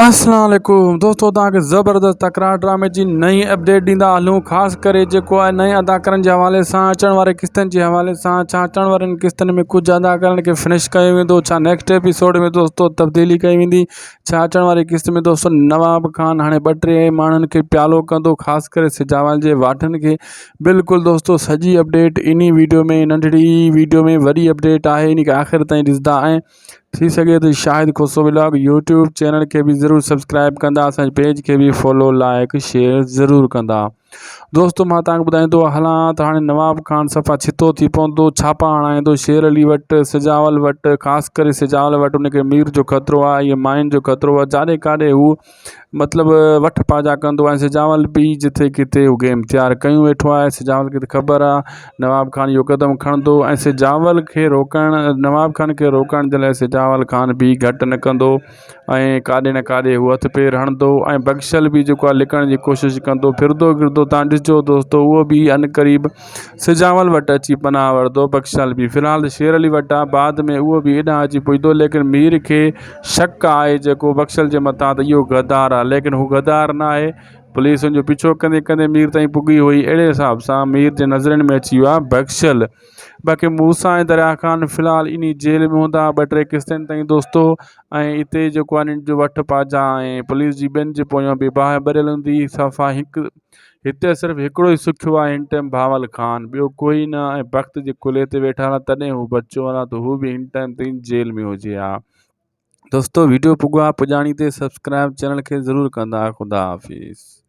اسلام عليڪم دوستو توهان کي زبردست تڪرار ڊرامي جي نئين اپڊيٽ ڏيندا هلون خاص ڪري جيڪو آهي نئين اداڪارن جي حوالي سان اچڻ واري قسطن جي حوالي سان ڇا اچڻ وارين قسطن ۾ ڪجهه اداڪارن کي فنش ڪيو ويندو ڇا نيڪسٽ ايپيسوڊ ۾ دوستو تبديلي ڪئي ويندي ڇا اچڻ واري قسط ۾ دوستو نواب خان هاڻي ٻه ٽي ماڻهن کي پيالو ڪندو خاص ڪري سجاول جي واٺن کي بلڪل دوستو سڄي اپڊيٽ انهي ويڊيو ۾ ننڍڙي ويڊيو ۾ وڏي اپڊيٽ آهي انهي کي آخر تائين ڏسندا ۽ ٿي سگهي ته Shahid Khoso vlog YouTube channel کي به ضرور سبسڪرائب ڪندا اسان جي پيج کي به فالو لائڪ شيئر ضرور ڪندا دوستو مان تانکي ٻڌائيندو هلان ته هاڻي نواب خان صفا ڇتو ٿي پوندو ڇاپا هڻائيندو شير علي وٽ سجاول وٽ خاص ڪري سجاول وٽ ان کي مير جو خطرو آهي ائين ماين جو خطرو آهي جاڏي ڪاڏي هو مطلب وٺ پاجا ڪندو آهي سجاول به جٿي ڪٿي هو گيم تيار ڪيون ويٺو آهي سجاول کي ته خبر آهي نواب خان اهو قدم کڻندو ۽ سجاول کي روڪڻ نواب خان کي روڪڻ جي لاء سجاول خان به گهٽ نه ڪندو ۽ ڪاڏي نه ڪاڏي هو هٿ پير هڻندو ۽ بخشل به جيڪو آهي لڪڻ جي ڪوشش ڪندو ڦرندو گهرندو تان ڏسجو دوستو اهو به عنقريب سجاول وٽ اچي پناهه وٺندو بخشل به في الحال ته شير علي وٽ آهي بعد ۾ اهو به هيڏانهن اچي پڄندو ليڪن مير کي شڪ آهي جيڪو بخشل جي مٿان ته اهو غدار آهي ليڪن هو غدار نه آهي پوليس ان جو پيڇو ڪندي ڪندي مير تائين پڳي هئي اهڙي حساب سان مير جي نظرن ۾ اچي ويو آهي بخشل باقي موسيٰ ۽ دريا خان في الحال انهي جيل ۾ هوندا ٻه ٽي قسطن تائين دوستو ۽ اتي جيڪو آهي انهن جو وٺ پاجا ۽ پوليس جي ٻين جي پويان به باهه ٻريل هوندي صفا هڪ هتي صرف هڪڙو ئي سکيو آهي هن ٽائيم بهاول خان ٻيو ڪوئي نه ۽ بخت جي ڪلهي تي ويٺا رهن تڏهن هو بچيو آهي نه ته هو به هن ٽائيم تائين جيل ۾ هجي ها دوستو ويڊيو پڳو آ پڄاڻي تي سبسڪرائب چينل کي ضرور ڪندا خدا حافظ.